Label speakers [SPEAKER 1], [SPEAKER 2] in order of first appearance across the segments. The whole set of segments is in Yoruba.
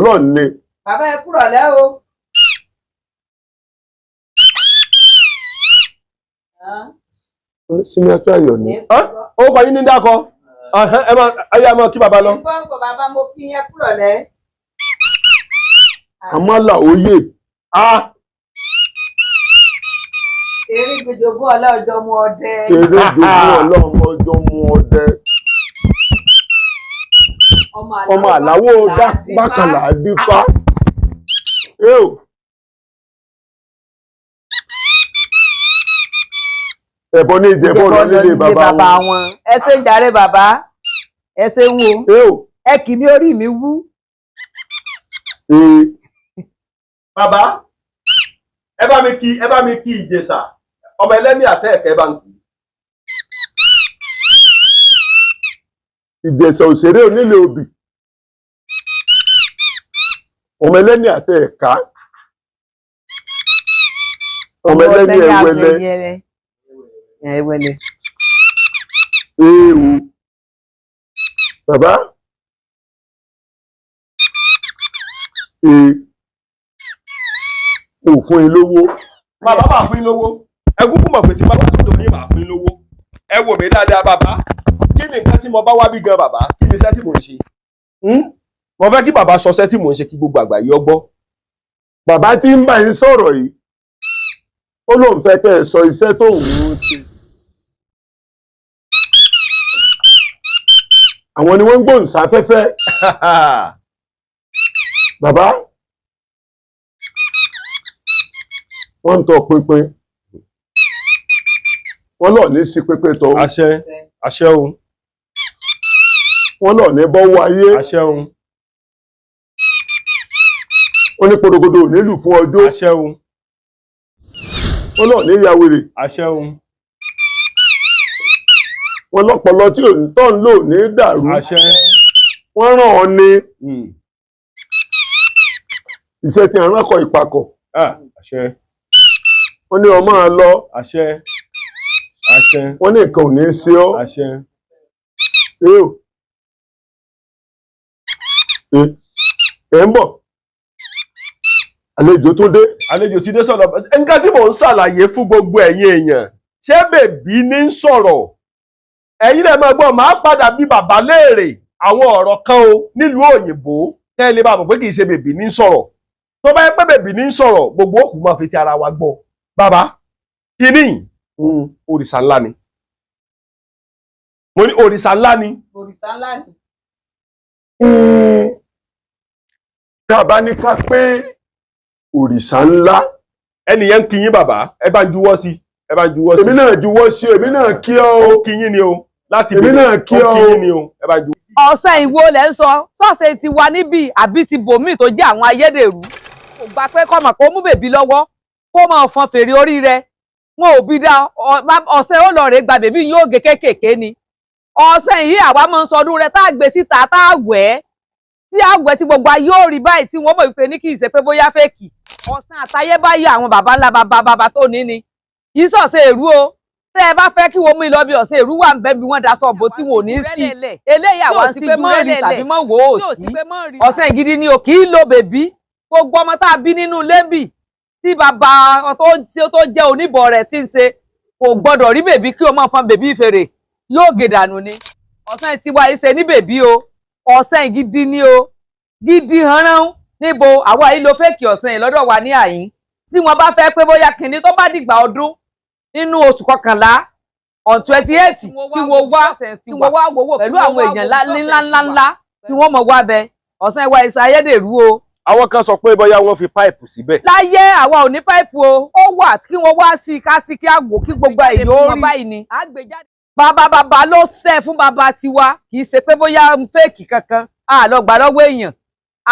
[SPEAKER 1] Ọlọ́run ni.
[SPEAKER 2] Bàbá, ẹ kúrọ̀lẹ́ o.
[SPEAKER 1] Símẹ́tò Ayọ̀ ni.
[SPEAKER 3] Ó kọ yín ní dákọ. Ẹ máa ayé máa kí bàbá lọ.
[SPEAKER 2] Nǹkan bàbá, mo kí yẹn kúrọ̀lẹ́.
[SPEAKER 1] Àmàlà oyè.
[SPEAKER 3] Ah,
[SPEAKER 2] Eré gbèjògún ọlá ọjọ́ mu ọdẹ.
[SPEAKER 1] Eré jogún ọlọ́mọ ọjọ́ mú ọdẹ. Ọmọ àláwọ̀ bákànlá dífá. Eo. Ẹ̀bọ ní ìjẹ́bọ̀ lọ nílé bàbá wọn.
[SPEAKER 2] Ẹ ṣe ń jàre bàbá, ẹ ṣe ń wo.
[SPEAKER 1] Eo.
[SPEAKER 2] Ẹ kì mí, orí mi wú.
[SPEAKER 1] Ee.
[SPEAKER 3] Bàbá, ẹ bá mi kí, ẹ bá mi kí Ìjẹ̀ṣà ọmọ ẹlẹ́mì àtẹ ẹ̀kẹ́ bá ń kí.
[SPEAKER 1] Ìjẹ̀ṣà òṣèré onílé obì. Ọmọ ẹlẹ́ni àtẹ ẹ̀ka. Ọmọ ẹlẹ́ni ẹ̀wẹ̀lẹ̀.
[SPEAKER 2] Ẹwẹlẹ.
[SPEAKER 1] Ee o. Bàbá. Ee. Ò fún yín lówó.
[SPEAKER 3] Bàbá, máa fún yín lówó. Ẹ kúkú mọ̀ pé tí bàbá tó dùn yín, máa fún yín lówó. Ẹ wò mí dáadáa bàbá, kí ni nǹkan tí mo bá wá bí gan bàbá? Kí ni iṣẹ́ tí mò ń ṣe? Mo fẹ́ kí bàbá sọ iṣẹ́ tí mò ń ṣe kí gbogbo àgbáyé ó gbọ́.
[SPEAKER 1] Bàbá tí ń bá yín sọ̀rọ̀ yìí, ó lóun fẹ́ kẹ́ ẹ sọ iṣẹ́ tóun ń ṣe. Àwọn ni wọ́n ń gbóhùn sáfẹ́fẹ́. Bàbá, wọ́n ń tọ pinpin. Wọ́n lọ ní sí pinpin tọ́.
[SPEAKER 3] Àṣẹ, àṣẹ o.
[SPEAKER 1] Wọ́n lọ ní bọ́wọ́ ayé.
[SPEAKER 3] Àṣẹ o.
[SPEAKER 1] Wọ́n ní porogodo ò nílù fún ọjọ́.
[SPEAKER 3] Àṣẹ o.
[SPEAKER 1] Wọ́n lọ ní yàwèrè.
[SPEAKER 3] Àṣẹ o.
[SPEAKER 1] Wọ́n lọ́pọlọ tí òun tọ́ ń lò ní dàrú.
[SPEAKER 3] Àṣẹ.
[SPEAKER 1] Wọ́n ràn ọ́ ní iṣẹ́ tí aràn kọ ìpàkọ̀.
[SPEAKER 3] Ah, àṣẹ.
[SPEAKER 1] Wọ́n ní o máa lọ.
[SPEAKER 3] Àṣẹ, àṣẹ.
[SPEAKER 1] Wọ́n ní nǹkan ò ní í ṣe ọ́.
[SPEAKER 3] Àṣẹ.
[SPEAKER 1] Eo. Ẹ ń bọ̀. Àlejò tó dé.
[SPEAKER 3] Àlejò ti dé sọ̀rọ̀. Nǹkan tí mò ń ṣàlàyé fún gbogbo ẹ̀yin èèyàn, ṣé bèbí ní ń sọ̀rọ̀? Ẹ̀yin náà máa gbọ́, máa padà bí bàbá léèrè àwọn ọ̀rọ̀ kan o nílùú òyìnbó tẹ́ ẹ lè bá mọ̀ pé kì í ṣe bèbí ní ń sọ̀rọ̀. Tó bá yẹ pé bèbí ní ń sọ̀rọ̀, gbogbo òkú máa fi ti ara wa gbọ́. Bàbá, kíní òrìṣà ńlá ni. Mo ní òrìṣà ńlá ni.
[SPEAKER 2] Òrìṣà ńlá ni.
[SPEAKER 1] Tá a bá ní ká pé òrìṣà ńlá.
[SPEAKER 3] Ẹnì yẹn ń kí yín bàbá, ẹ bá ń juwọ́ sí, ẹ bá ń juwọ́ sí.
[SPEAKER 1] Èmi náà juwọ́ sí o, èmi náà kí ọ o.
[SPEAKER 3] Ó kí yín ni o láti
[SPEAKER 1] Èmi
[SPEAKER 3] bèrè.
[SPEAKER 1] náà kí
[SPEAKER 3] Ó
[SPEAKER 1] ọ
[SPEAKER 3] kí
[SPEAKER 1] o.
[SPEAKER 3] yín ni o, ẹ bá ń juwọ́.
[SPEAKER 2] Ọ̀sẹ̀ ìwo lẹ̀ ń sọ, sọ́ọ̀sẹ̀ ti wà níbí àbí ti bòmíì tó jẹ́ àwọn ayédèrú. Kò gbà pé kọ́mọ̀ kó mú bèbí lọ́wọ́ kó máa fọn fèrè orí rẹ̀. Wọn ò bí dá ọ̀sẹ̀ ó lọ rè gba bèbí yóò gé kéékèèké ni. Ọ̀sẹ̀ yìí àwa máa ń sọdún rẹ̀ tá a gbé síta, tá a wẹ̀ ẹ́, tí a wẹ̀ tí gbogbo ayé ò rí báyìí tí wọ́n mọ̀ wípé ní kì í ṣe pé bóyá fẹ́ẹ̀kì. Ọ̀sán àtayébáyé àwọn baba ńlá baba baba tó ní ni. Kì í sọ̀sẹ̀ èrú o. Tẹ́ ẹ bá fẹ́ kí wọ́n mú ìlọ bí ọ̀sẹ̀ èrú wà ń bẹ́ bí wọ́n daṣọ bò tí wọn ò ní sí. Eléyìí àwa ń sí pé mọ́ rí tàbí mọ́ wò ó sí. Ọ̀sẹ̀ gidi ni o, kì í lo bèbí. Gbogbo ọmọ tá a bí nínú lébì tí bàbá tó jẹ́ oníbọ̀ rẹ̀ ti ń ṣe kò gbọ́dọ̀ rí bèbí kí o máa fọn bèbí fèrè, yóò gé dànù ni. Ọ̀sẹ̀ tiwa yìí ṣe ní bèbí o. Ọ̀sẹ̀ gidi ni o, gidi hanrán. Níbo àwa yìí lo fẹ́ẹ̀kì ọ̀sẹ̀ yìí lọ́dọ̀ wa ní àyín. Tí wọ́n bá fẹ́ pé bóyá kìnní tó bá dìgbà ọdún nínú oṣù kọkànlá on 28, kí wọ́n wá, kí wọ́n wá wòwò pẹ̀lú àwọn èèyàn ńlá ńlá ńlá tí wọ́n mọ̀ wá bẹ. Ọ̀sẹ̀ wa ìṣe ayédèrú o.
[SPEAKER 3] Àwọn kan sọ pé bóyá wọ́n fi páìpù síbẹ̀.
[SPEAKER 2] Láyé, àwa ò ní páìpù o. Ó wà kí wọ́n wá sí i ká sí kí àgbò kí gbogbo èyí ó rí. Bàbá bàbá ló ṣẹ́ fún bàbá tiwa, kì í ṣe pé bóyá fẹ́ẹ̀kì kankan a lọ gbà lọ́wọ́ èèyàn.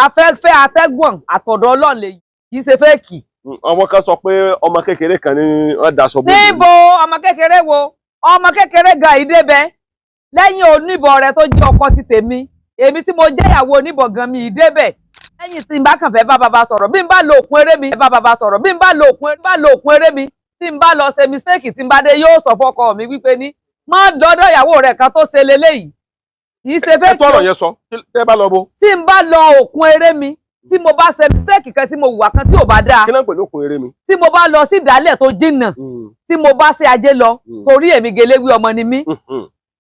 [SPEAKER 2] Afẹ́fẹ́ atẹ́gùn àtọ̀dọ̀ Ọlọ́run lè, kì í ṣe fẹ́ẹ̀kì.
[SPEAKER 3] Ọmọ kan sọ pé ọmọ kékeré kan ní wọ́n daṣọ bò.
[SPEAKER 2] Níbo? Ọmọ kékeré wo? Ọmọ kékeré gan ìdébẹ lẹ́yìn oníbọ̀ rẹ̀ tó jẹ́ ọkọ ti tèmi. Èmi tí mo jẹ́ ìyàwó oníbọ̀ gan mi ìdébẹ̀ lẹ́yìn tí n bá kàn fẹ́ bá bàbá sọ̀rọ̀, bí n bá lo òkun eré mi, bá bàbá sọ̀rọ̀, bí n bá lo òkun, bá lo òkun eré mi, tí n bá lọ ṣe mistake, tí n bá dé, yóò sọ fọ́kọ mi wípé ní má dọ́dọ̀ ìyàwó rẹ̀ kan tó ṣe leléyìí, kì í ṣe
[SPEAKER 3] Ẹ
[SPEAKER 2] fẹ́.
[SPEAKER 3] tọrọ yẹn sọ, tẹ bá lọ bo.
[SPEAKER 2] Tí n bá lọ òkun eré mi Tí mo bá ṣe mistake kan, tí mo hùwà kan tí ò bá dáa,
[SPEAKER 3] Kí náà pẹ̀lú okùn eré mi?
[SPEAKER 2] tí mo bá lọ sí ìdálẹ̀ tó jìnnà, tí mo bá ṣe ajé lọ, torí èmi geléwé ọmọ ni mí,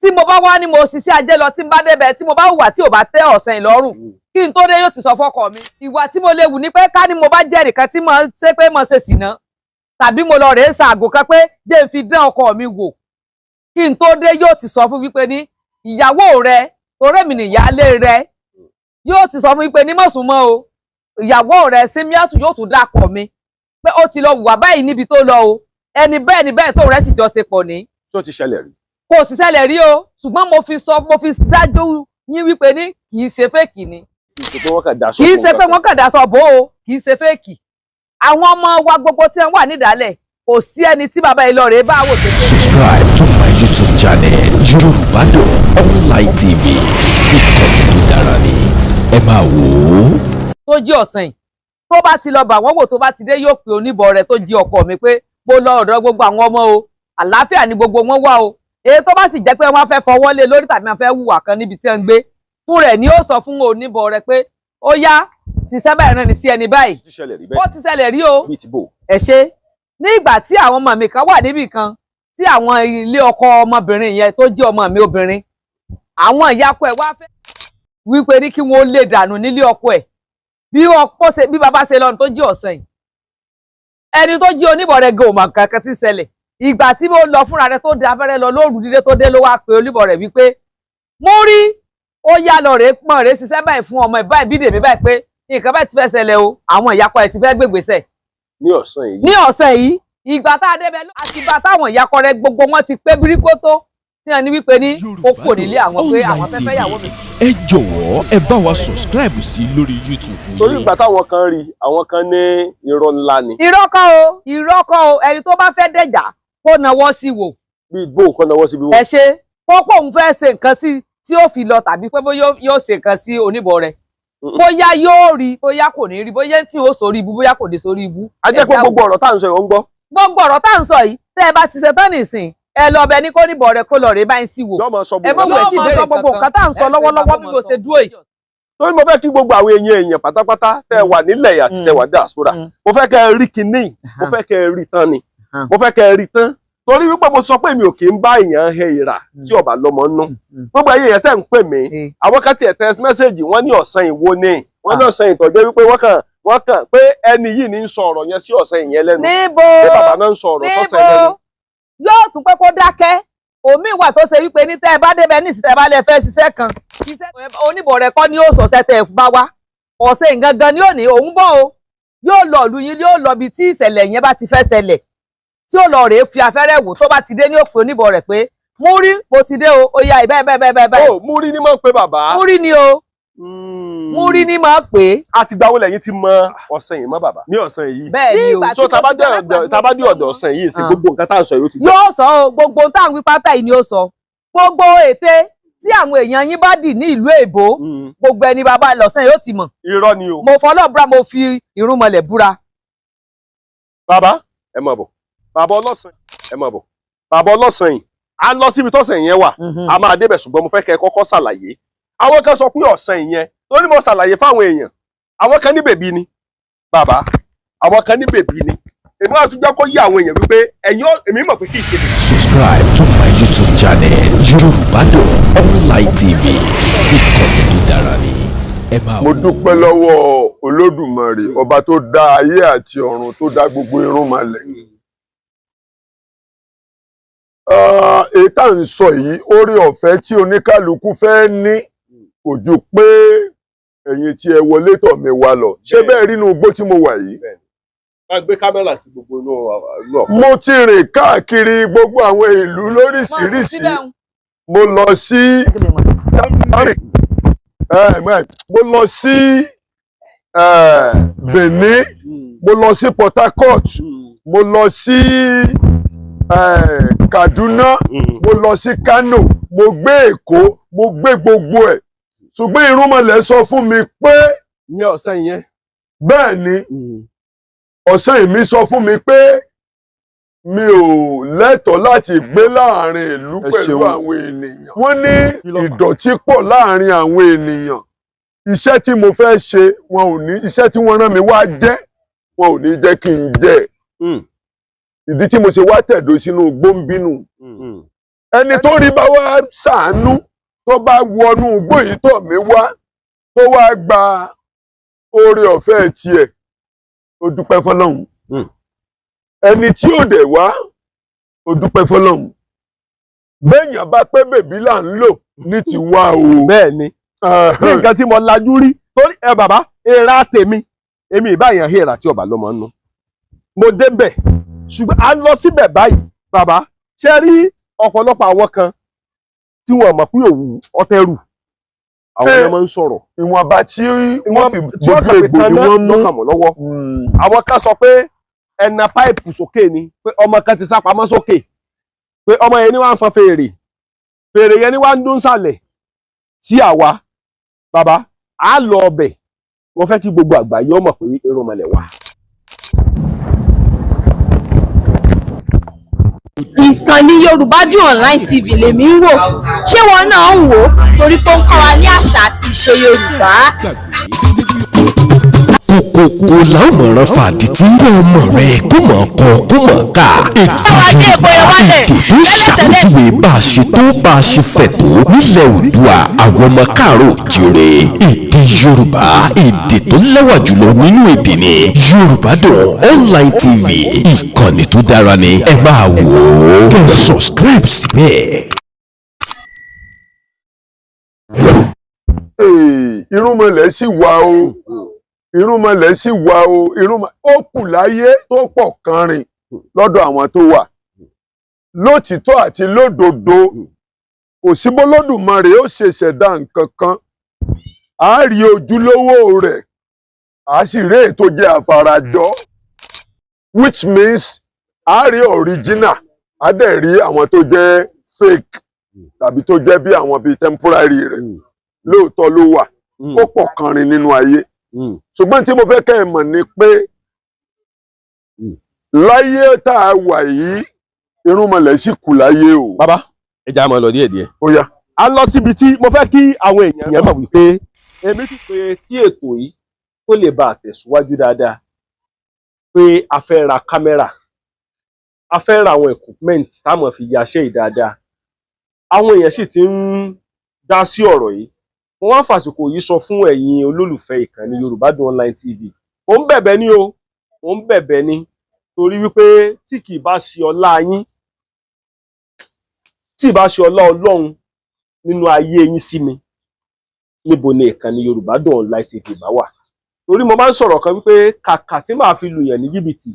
[SPEAKER 2] tí mo bá wá ní mo ṣiṣẹ́ ajé lọ, tí n bá débẹ̀, tí mo bá hùwà tí ò bá tẹ́ ọ̀sẹ̀ ìlọ́rùn, kí n tó dé yóò ti sọ fọ́kọ mi. Ìwà tí mo lè wù ni pé ká ní mo bá jẹ́ nìkan tí mo ṣe pé mo ṣe sìná, tàbí mo lọ rèé ṣàgò kan pé jẹ́ n fi dán ọkọ mi wò, kí n tó dé yóò ti sọ fún wípé ní ìyàwó rẹ, torí èmi nìyáálé rẹ, yóò ti sọ fún wípé ní mọ̀sùnmọ́ o, ìyàwó rẹ Símíàtù, yóò tún dàpọ̀ mi pé ó ti lọ hùwà báyìí níbi tó lọ o, ẹni bẹ́ẹ̀ ni bẹ́ẹ̀ tóun rẹ̀ sì jọ ṣe pọ̀ ní.
[SPEAKER 3] Ṣé ó ti ṣẹlẹ̀ rí?
[SPEAKER 2] Kò sì ṣẹlẹ̀ rí o, ṣùgbọ́n mo fi sọ, mo fi dájú yín wípé ní kì í ṣe fake ni.
[SPEAKER 3] Kì í ṣe pé wọ́n kàn daṣọ
[SPEAKER 2] Kì í
[SPEAKER 3] bò
[SPEAKER 2] ṣe pé
[SPEAKER 3] nǹkan.
[SPEAKER 2] wọ́n kàn daṣọ bò ó, kì í ṣe fake. Àwọn ọmọ wa gbogbo tí wọ́n wà nídàálẹ̀, kò sí ẹni tí bàbá yìí lọ rèé bá wò tó tó.
[SPEAKER 4] Subscribe to my YouTube channel Yorùbá Dùn Online TV. Ìkànnì tó dára ni, ẹ máa wò ó.
[SPEAKER 2] Tó jí ọ̀sán yìí, tó bá ti lọ bà wọ́n wò, tó bá ti dé, yóò pe oníbọ̀ rẹ̀ tó jí ọkọ mi pé mo lọ ọ̀dọ̀ gbogbo àwọn ọmọ o, àlàáfíà ni gbogbo wọn wà o. Èyí tó bá sì jẹ́ pé wọ́n fẹ́ fọwọ́ lé lórí tàbí wọ́n fẹ́ hùwà kan níbi tí wọ́n ń gbé fún rẹ̀ ni ó sọ fún oníbọ̀ rẹ̀ pé ó yá, ṣiṣẹ́ báyìí rán ni sí ẹni báyìí.
[SPEAKER 3] Ó ti ṣẹlẹ̀ rí
[SPEAKER 2] Ó
[SPEAKER 3] bẹ́ẹ̀?
[SPEAKER 2] ti ṣẹlẹ̀ rí o.
[SPEAKER 3] Bíi ti bò?
[SPEAKER 2] Ẹ ṣe. Ní ìgbà tí àwọn ọmọ mi kan wà níbì kan, tí àwọn ilé ọkọ ọmọbìnrin yẹn tó jẹ́ ọmọ mi obìnrin, àwọn ìyá ọkọ ẹ̀ wá fẹ́ wípé ní kí wọ́n lè dànù nílé ọkọ ẹ̀. Bí ọkọ ṣe bí bàbá ṣe lọ́nà tó jí ọ̀sán yìí, ẹni tó jí oníbọ̀ rẹ̀ gan ò mọ̀ kankan tí ń ṣẹlẹ̀. Ìgbà tí mo lọ fúnra rẹ̀ tó dé abẹ́rẹ́ lọ lóru, dídé tó dé ló wá pe oníbọ̀ rẹ̀ wípé mo rí ó yá lọ rèé pọ̀n rèé ṣiṣẹ́ báyìí fún ọmọ ẹ̀ báyìí, bí dèmí báyìí, pé nǹkan báyìí ti fẹ́ ṣẹlẹ̀ o, àwọn ìyá ọkọ ẹ̀ ti fẹ́ gbégbèsè.
[SPEAKER 3] Ní ọ̀sán yìí?
[SPEAKER 2] Ní ọ̀sẹ̀ yìí. Ìgbà tá a débẹ̀ àti ìgbà táwọn ìyá ọkọ rẹ̀ gbogbo wọn ti pé bíríkótó tí wọn ní wípé ní ó kò nílé àwọn pé àwọn fẹ́ fẹ́ yàwó mi.
[SPEAKER 4] Ẹ jọ̀wọ́, ẹ bá wa subscribe sí lórí YouTube
[SPEAKER 3] Torí
[SPEAKER 4] yín.
[SPEAKER 3] ìgbà táwọn kan rí, àwọn kan ní irọ́ ńlá ni.
[SPEAKER 2] Irọ́ kọ́ o, irọ́ kọ́ o. Ẹni tó bá fẹ́ dẹ̀jà kó nawọ́ sí wò.
[SPEAKER 3] Bíi bó kan náwó síbi wò?
[SPEAKER 2] Ẹ ṣe. Kó pé òun fẹ́ ṣe nǹkan sí tí ó fi lọ, tàbí pé bóyá yóò ṣe nǹkan sí oníbọ̀ rẹ̀, bóyá yóò rí, bóyá kò ní rí, bóyá tí ó sórí ibú, bóyá kò ní sórí ibú.
[SPEAKER 3] A jẹ́ pé
[SPEAKER 2] Ẹ já
[SPEAKER 3] gbogbo ọ̀rọ̀ tá à ń sọ yìí, ó ń gbọ́.
[SPEAKER 2] Gbogbo ọ̀rọ̀ tá à ń sọ yìí, tẹ́ ẹ bá ti ṣe tán nìsín, ẹ lọ bẹ ní kó níbọ̀ rẹ̀ kó lọ rèé báyìí sí wò.
[SPEAKER 3] Yóò máa sọ
[SPEAKER 2] Ẹ mọ̀
[SPEAKER 3] gbogbo
[SPEAKER 2] wẹ̀ tí
[SPEAKER 3] nǹkan.
[SPEAKER 2] ìbéèrè gbogbo nǹkan tá à ń sọ lọ́wọ́lọ́wọ́ bí mo ṣe dúró yìí.
[SPEAKER 3] Torí mo fẹ́ kí gbogbo àwọn èèyàn pátápátá tẹ́ wà nílẹ̀ àti tẹ́ wà diaspora, mo fẹ́ kẹ́ ẹ rí kinní, mo fẹ́ kẹ́ ẹ rí tán ni, mo fẹ́ kẹ́ ẹ rí tán, torí wípé mo sọ pé mi ò kì í bá èèyàn he ìrà tí ọba lọ́mọ nú. Gbogbo ẹ̀yin èèyàn tẹ́ ń pè mí, àwọn kan tiẹ̀ text message, wọ́n ní ọ̀sán ìwo ni wọ́n ní ọ̀sán ìtọ́jẹ́ wípé wọ́n kàn pé ẹni yìí ní ń sọ ọ̀rọ̀ yẹn sí ọ̀sán ìyẹn lẹ́nu,
[SPEAKER 2] Níbo?
[SPEAKER 3] pé bàbá náà ń sọ ọ̀rọ̀ sọ́sẹ̀
[SPEAKER 2] Níbo?
[SPEAKER 3] lẹ́nu.
[SPEAKER 2] Yóò tún pé kó dákẹ́. Òmíì wà tó ṣe wípé ní tẹ́ ẹ bá débẹ̀ ní ìsìn, tẹ́ ẹ bá lè fẹ́ ṣiṣẹ́ kan, iṣẹ́ oníbọ̀ rẹ̀ kọ́ ni ó sọ̀sẹ́ tẹ́ ẹ bá wá. Ọ̀sẹ̀ gangan ni ó ní òun bọ̀ o, yóò lọ ìlú yín, yóò lọ ibi tí ìṣẹ̀lẹ̀ yẹn bá ti fẹ́ ṣẹlẹ̀, tí ó lọ rèé fi afẹ́rẹ́ wò. Tó bá ti dé ní òpin oníbọ̀ rẹ̀ pé mú rí mo ti dé o, ó yá, ìbẹ́ bẹ́ẹ̀ bẹ́ẹ̀ bẹ́ẹ̀.
[SPEAKER 3] Ó múrí ní máa ń pe bàbá.
[SPEAKER 2] Múrí ni o, múrí ni máa pè é.
[SPEAKER 3] Àti gbàwó lẹ́yìn tí mọ ọ̀sán yìí mọ́ bàbá ní ọ̀sán yìí?
[SPEAKER 2] Bẹ́ẹ̀ ni o.
[SPEAKER 3] So tá bá dé ọ̀dọ̀ ọ̀sán yìí sí, gbogbo nǹkan tá à ń sọ yìí ó ti gbọ́?
[SPEAKER 2] Yóò sọ o. Gbogbo ohun tá à ń wí pátá yìí ni ó sọ. Gbogbo ète tí àwọn èèyàn yín bá dì ní ìlú èbó, gbogbo ẹni bàbá lọ́sàn yóò ti mọ̀.
[SPEAKER 3] Irọ́ ni o.
[SPEAKER 2] Mo fọlọ́ búra, mo fi ìrúnmọlẹ̀ búra.
[SPEAKER 3] Bàbá, ẹ máa bọ̀. Bàbá ọlọ́sàn, ẹ máa bọ̀. Bàbá ọlọ́sàn yìí, à ń lọ síbi tọ́sàn yẹn wà, a máa débẹ̀, ṣùgbọ́n mo fẹ́ kẹ́ ẹ kọ́kọ́ ṣàlàyé. Àwọn kan sọ pé ọ̀sán ìyẹn, torí mo ṣàlàyé fáwọn èèyàn, àwọn kan ní bèbí ni bàbá, àwọn kan ní bèbí ni. Èmi wá tún jẹ́ kó yé àwọn èèyàn wípé ẹ̀yin èmi mọ̀ pé kì í ṣe bèbí.
[SPEAKER 4] Subscribe to my YouTube channel Yorùbá Dùn Online TV. Ìkànnì tó dára ni, ẹ máa
[SPEAKER 1] Mo
[SPEAKER 4] wò ó.
[SPEAKER 1] dúpẹ́ lọ́wọ́ Olódùmarè, ọba tó dá ayé àti ọ̀run, tó dá gbogbo irúnmalẹ̀. Ah, èyí tá à ń sọ yìí, orí ọ̀fẹ́ tí oníkálukú fẹ́ ní kò ju pé ẹ̀yin tí ẹ wọlé tọ̀ mí wá lọ. Ṣé bẹ́ẹ̀ rí inú igbó tí mo wà yìí?
[SPEAKER 3] Wọ́n gbé kámẹ́rà sí gbogbo inú ọ̀pọ̀.
[SPEAKER 1] Mo ti rìn káàkiri gbogbo àwọn ìlú lóríṣiríṣi. Mo lọ sí mo lọ sí Benin, mo lọ sí Port Harcourt, mo lọ sí Kaduna, mo lọ sí Kano, mo gbé Èkó, mo gbé gbogbo ẹ̀, ṣùgbọ́n irúnmọlẹ̀ sọ fún mi pé
[SPEAKER 3] Ìyẹn ọ̀sán ìyẹn.
[SPEAKER 1] Bẹ́ẹ̀ ni, ọ̀sán ìmí sọ fún mi pé mi ò lẹ́tọ̀ọ́ láti gbé láàrin ìlú
[SPEAKER 3] Ẹ
[SPEAKER 1] pẹ̀lú
[SPEAKER 3] ṣeun.
[SPEAKER 1] àwọn ènìyàn. Wọ́n ní
[SPEAKER 3] Kí ló fà?
[SPEAKER 1] ìdọ̀tí pọ̀ láàrin àwọn ènìyàn. Iṣẹ́ tí mo fẹ́ ṣe, wọn ò ní, iṣẹ́ tí wọ́n rán mi wá jẹ́, wọn ò ní jẹ́ kí n jẹ́. Ìdí tí mo ṣe wá tẹ̀dó sínú gbóǹbínú. Ẹni tó rí bá wá ṣàánú, tó bá wọnú igbó yìí tọ̀ mí wá, tó wá gba oore ọ̀fẹ́ tiẹ̀, ó dúpẹ́ fọlọ́hun. Ẹni tí ò dẹ̀ wá, ó dúpẹ́ fọlọ́hun. Béèyàn bá pé bèbí là ń lò ní tiwa o.
[SPEAKER 3] Bẹ́ẹ̀ ni, ní nǹkan tí mo lajú rí, torí ẹ bàbá, èèrà tèmi, èmi ìbáyàn èèrà tí ọba lọmọ nù, mo débẹ̀, ṣùgbọ́n a lọ síbẹ̀ báyìí. Bàbá, ṣe rí ọ̀pọ̀lọpọ̀ àwọn kan tí wọ́n mọ̀ pé òwú ọtẹ́rù àwọn
[SPEAKER 1] Ẹ,
[SPEAKER 3] èèyàn máa ń sọ̀rọ̀.
[SPEAKER 1] Ìwọ̀nba tí wọ́n fi
[SPEAKER 3] tí wọ́n
[SPEAKER 1] bójú
[SPEAKER 3] kàn fi
[SPEAKER 1] egbò ni
[SPEAKER 3] tanná
[SPEAKER 1] wọ́n mú.
[SPEAKER 3] lọ́kàn mọ́ lọ́wọ́. Àwọn kan sọ pé ẹna páìpù sókè ni, pé ọmọ kan ti sá pamọ́ sókè, pé ọmọ yẹn ní wàá ń fọn fèrè, fèrè yẹn ní wàá ń dún sàlẹ̀ sí àwa. Bàbá, á lọ ọbẹ̀, wọ́n fẹ́ kí gbogbo àgbáyé ọmọ pé irúnmọlẹ̀ wà.
[SPEAKER 5] Ìkànnì Yorùbá Dùn Online TV lèmi ń wò. Ṣé wọn náà ń wò ó? Torí tó ń kọ́ wa ní àṣà àti ìṣe Yorùbá.
[SPEAKER 4] Kòkòkò la ó mọ̀ràn fàdítí kó ọmọ rẹ kó mọ̀ kọ kó mọ̀ ká. Èdè Yorùbá, èdè tó ṣàpèjúwe bá a ṣe tó, bá a ṣe fẹ̀ tó nílẹ̀ Oòduà, àwọn ọmọ káàárọ̀ oòjíire. Èdè Yorùbá, èdè tó lẹ́wà jùlọ nínú èdè ni. Yorùbá Dùn Online TV, ìkànnì tó dára ni. Ẹ máa wò ó, kẹ́ ẹ subscribe síbẹ̀.
[SPEAKER 1] Ee, irúnmọlẹ̀ sì wà o, irúnmọlẹ̀ sì wà o. Ó kù láyé tó pọ̀ kánrin lọ́dọ̀ àwọn tó wà lótìtọ́ àti lódodo. Kò sí bólódùmarè ó ṣe ṣẹ̀dá nǹkan kan, á rí ojúlówó rẹ̀, á sì rí èyí tó jẹ́ àfarajọ, which means á rí original, á dẹ̀ rí àwọn tó jẹ́ fake tàbí tó jẹ́ bí àwọn bíi temporary rẹ̀. Lóòótọ́ ló wà, ó pọ̀ kánrin nínú ayé, ṣùgbọ́n tí mo fẹ́ kẹ́ ẹ mọ̀ ni pé láyé tá a wà yìí, irúnmọlẹ̀ sì kù láyé o.
[SPEAKER 3] Bàbá, ẹ já máa lọ díẹ̀ díẹ̀.
[SPEAKER 1] Ó yá.
[SPEAKER 3] A lọ síbi tí mo fẹ́ kí àwọn èèyàn mọ̀ wípé èmi ti pé kí ètò yìí kó lè bá a tẹ̀síwájú dáadáa, pé a fẹ́ ra kámẹ́rà, a fẹ́ ra àwọn equipment táwọn fi yaṣẹ́ yìí dáadáa. Àwọn èèyàn sì ti ń dá sí ọ̀rọ̀ yìí. Mo wá ń fàsìkò yìí sọ fún ẹ̀yin olólùfẹ́ ìkànnì Yorùbá Dùn Online TV, mo ń bẹ̀bẹ̀ ní o, mo ń bẹ̀bẹ̀ ní, torí wípé tí kì í bá ṣe ọlá yín, tí ì bá ṣe ọlá Ọlọ́run nínú ayé yín sí mi, níbo ni ìkànnì Yorùbá Dùn Online TV bá wà? Torí mo máa ń sọ̀rọ̀ kan wípé kàkà tí màá fi lùyàn ní jìbìtì,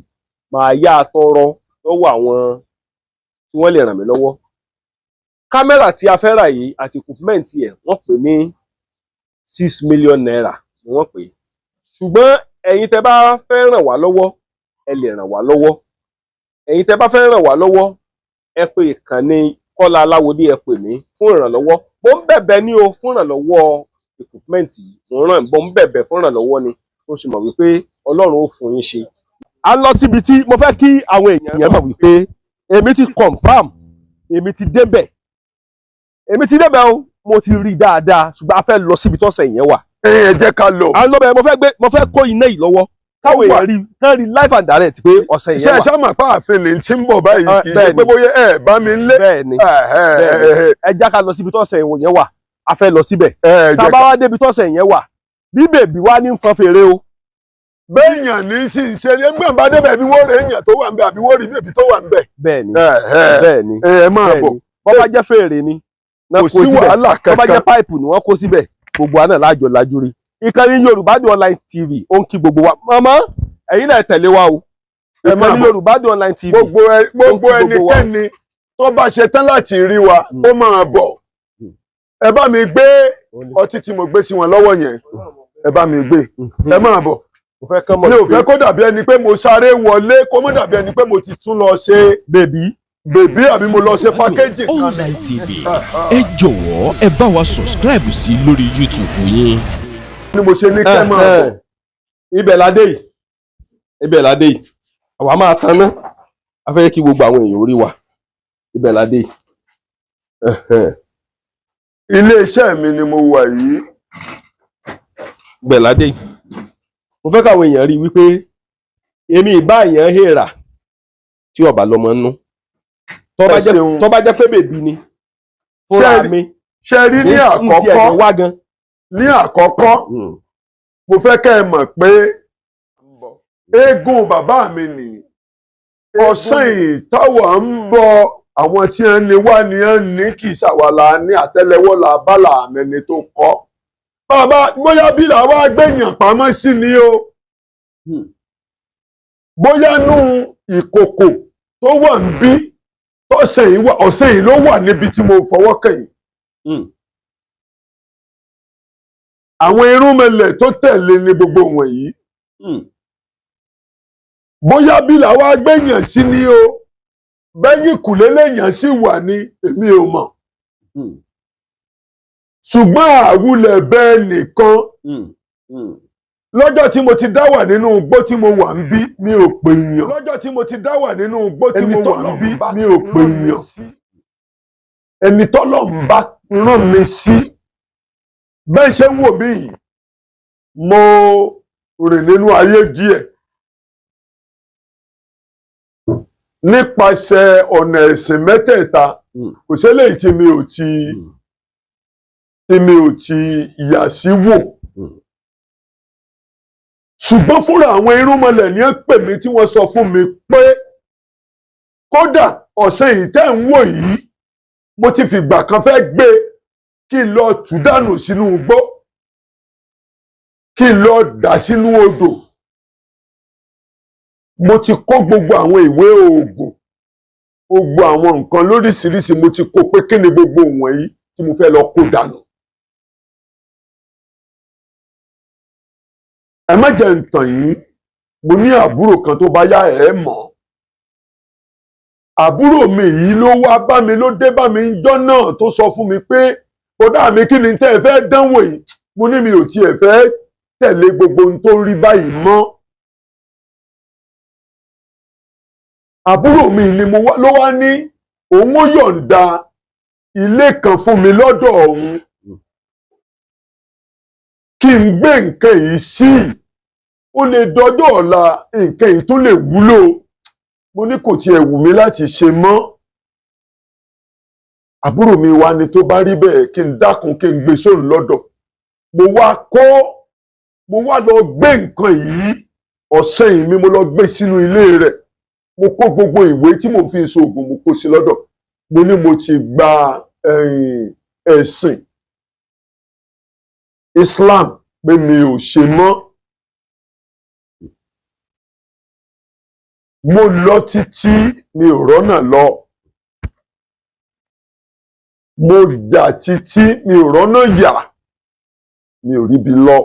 [SPEAKER 3] màá yá a tọrọ lọ́wọ́ àwọn tí wọ́n lè ràn mí lọ́wọ́. Kámẹ́rà tí a fẹ́ rà yìí àti equipment ẹ̀, wọ́n pè ní ₦6 million ni wọ́n pè é. Ṣùgbọ́n ẹ̀yin tẹ́ bá fẹ́ ràn wá lọ́wọ́, ẹ lè ràn wá lọ́wọ́. Ẹ̀yin tẹ́ bá fẹ́ ràn wá lọ́wọ́, ẹ pè ìkànnì Kọ́lá Aláwọdé, ẹ pè mí fún ìrànlọ́wọ́. Mo ń bẹ̀bẹ̀ ní o fún ìrànlọ́wọ́ equipment yìí. Mo ń bẹ̀bẹ̀ fún ìrànlọ́wọ́ ni, mo sì mọ̀ wípé Ọlọ́run ó fún yín ṣe. A lọ síbi tí mo fẹ́ kí àwọn èèyàn mọ̀ wípé èmi ti confirm, èmi ti débẹ̀, èmi ti débẹ̀ o, mo ti rí dáadáa, ṣùgbọ́n a fẹ́ lọ síbi tọ́sẹ̀ yẹn wà.
[SPEAKER 1] Ẹ jẹ́ ká lọ.
[SPEAKER 3] À ń lọ bẹ́ẹ̀. Mo fẹ́ kó iná yìí lọ́wọ́ káwọn èèyàn rí, kán rí live and direct pé ọ̀sẹ̀
[SPEAKER 1] Iṣẹ́
[SPEAKER 3] yẹn wà.
[SPEAKER 1] Ṣáàmà pààfin lè ti ń bọ̀ báyìí, kì í ṣe pé bóyá ẹ bá mi ń lé.
[SPEAKER 3] Bẹ́ẹ̀ ni, ẹ já ká lọ síbi tọ́sẹ̀ yẹn wà. A fẹ́ lọ síbẹ̀. Tá a bá wá débi tọ́sẹ̀ yẹn wà, bí bèbí wá ní fọn fèrè o.
[SPEAKER 1] Béèyàn ní sì ń ṣe ẹgbẹ́ bá débẹ̀, bí wọ́n rí èèyàn tó wà ń bẹ̀ àbí wọ́n rí bèbí tó wà ń bẹ̀.
[SPEAKER 3] Bẹ́ẹ̀ ni, bẹ́ẹ̀ ni.
[SPEAKER 1] Ẹ máa bọ̀.
[SPEAKER 3] Bọ́ bá jẹ́ fèrè ni náà
[SPEAKER 1] Kò
[SPEAKER 3] kó
[SPEAKER 1] sí
[SPEAKER 3] síbẹ̀,
[SPEAKER 1] wàhálà
[SPEAKER 3] bọ́ bá jẹ́
[SPEAKER 1] kankan.
[SPEAKER 3] páìpù ni wọ́n kó síbẹ̀, gbogbo àná láàjọ lajú rí. Ìkànnì Yorùbá Dùn Online TV ó ń kí gbogbo wa. Màmá, ẹ̀yin náà tẹ̀lé wa o.
[SPEAKER 1] Ẹ máa
[SPEAKER 3] Ìkànnì
[SPEAKER 1] bọ̀.
[SPEAKER 3] Yorùbá Dùn Online TV.
[SPEAKER 1] Gbogbo
[SPEAKER 3] Ó ń kí gbogbo wa.
[SPEAKER 1] ẹnikẹ́ni tó bá ṣe tán láti rí wa, ó máa bọ̀. Ẹ bá mi gbé ọtí tí mo gbé sí wọn lọ́wọ́ yẹn, ẹ bá mi gbé. Ẹ máa bọ̀.
[SPEAKER 3] Mo fẹ́ kán mọ̀
[SPEAKER 1] Mi ò fẹ́ kó dàbí ẹni pé mo sáré wọlé, kó mọ́ dàbí ẹni pé mo ti tún lọ ṣe
[SPEAKER 3] bèbí.
[SPEAKER 1] bèbí àbí mo lọ ṣe pákéjì kan.
[SPEAKER 4] Online TV, ẹ jọ̀wọ́, ẹ bá wa subscribe sí lórí YouTube yín.
[SPEAKER 1] Ni mo ṣe ní kẹ́ máa bọ̀.
[SPEAKER 3] Ibẹ̀ ládé yìí, ibẹ̀ ládé yìí, àwa máa taná, a fẹ́ kí gbogbo àwọn èèyàn orí wa. Ibẹ̀ ládé yìí.
[SPEAKER 1] Iléeṣẹ́ mi ni mo wà yìí.
[SPEAKER 3] Gbẹ̀ládé yìí. Mo fẹ́ káwọn èèyàn rí i wípé èmi ìbá èèyàn hèèrà tí ọba lọmọ nú. Tó bá
[SPEAKER 1] Ẹ
[SPEAKER 3] jẹ́
[SPEAKER 1] ṣeun.
[SPEAKER 3] tó bá jẹ́ pé bèbí ni fúnra mi
[SPEAKER 1] Ṣe rí ní
[SPEAKER 3] n tiẹ̀
[SPEAKER 1] àkọ́kọ́
[SPEAKER 3] ní wá gan.
[SPEAKER 1] Ní àkọ́kọ́, mo fẹ́ kẹ́ ẹ mọ̀ pé eégún bàbá mi nìyí. Ọ̀sán yìí táwa ń bọ, àwọn tí ń ní wá ní ń ní, kì í ṣàwàlà ní àtẹ́lẹwọ́ là bá là mẹni tó kọ́. Bàbá, bóyá bí làwa gbẹ̀yàn pamọ́ sí ni o, bóyá nú ìkòkò tó wà ń bí tọ́sẹ̀ yìí wà, ọ̀sẹ̀ yìí ló wà níbi tí mo fọwọ́ kàn yìí. Àwọn irúnmọlẹ̀ tó tẹ̀lé ní gbogbo wọ̀nyí, bóyá bí làwa gbẹ̀yàn sí ni o, bẹ́yìn kùlé lèèyàn sì wà ní, èmi ò mọ̀. Ṣùgbọ́n àwùlẹ̀ bẹ́ẹ̀ nìkan. Lọ́jọ́ tí mo ti dá wà nínú igbó tí mo wà ń bí, mi ò pè yàn. Lọ́jọ́ tí mo ti dá wà nínú igbó tí
[SPEAKER 3] Ẹni
[SPEAKER 1] mo wà ń
[SPEAKER 3] tọ́lọ́run
[SPEAKER 1] bí,
[SPEAKER 3] bá
[SPEAKER 1] mi ò pè yàn. Ẹni tọ́lọ́run bá rán mi sí, bẹ́ẹ̀ ṣe ń wò mí yìí, mo rìn nínú ayé díẹ̀ nípasẹ̀ ọ̀nà ẹ̀sìn mẹ́tẹ̀ẹ̀ta. Kò séléyìí tí mi ò ti tí mi ò ti yà sí wò. Ṣùgbọ́n fúnra àwọn irúnmọlẹ̀ ní ẹ pè mí tí wọ́n sọ fún mi pé kódà ọ̀sẹ̀ yìí tẹ́ ń wò yìí, mo ti fìgbà kan fẹ́ gbé kí n lọ tù dànù sínú igbó, kí n lọ dà sínú odò. Mo ti kó gbogbo àwọn ìwé oògùn, gbogbo àwọn nǹkan lóríṣiríṣi, mo ti kó pé kí ni gbogbo wọ̀nyí tí mo fẹ́ lọ kó dànù. Ẹ má jẹ́ ń tàn yín, mo ní àbúrò kan tó bá yá ẹ mọ̀. Àbúrò mi yìí ló wá bá mi, ló dé bá mi ńjọ́ náà, tó sọ fún mi pé, "Kódà mi, kí ni tẹ́ ẹ fẹ́ dánwò yìí?" Mo ní mi ò tiẹ̀ fẹ́ tẹ̀lé gbogbo ohun tó rí báyìí mọ́. Àbúrò mi ni mo wá ló wá ní òun ó yọ̀ǹda ilé kan fún mi lọ́dọ̀ òun kí n gbé nǹkan yìí sí, ó lè dọjọ́ ọ̀la nǹkan yìí tó lè wúlò. Mo ní kò tiẹ̀ wù mí láti ṣe mọ́. Àbúrò mi wá ní tó bá rí bẹ́ẹ̀, kí n dákun, kí n gbé sóun lọ́dọ̀. Mo wá kó, mo wá lọ gbé nǹkan yìí, ọ̀sẹ̀ yìí mi, mo lọ gbé sínú ilé rẹ̀. Mo kó gbogbo ìwé tí mo fi ń ṣoògùn, mo kó sí lọ́dọ̀. Mo ní mo ti gba ẹ̀sìn Islam, pé mi ò ṣe mọ́. Mo lọ títí, mi ò rọ́nà lọ. Mo jà títí, mi ò rọ́nà yà, mi ò ríbi lọ.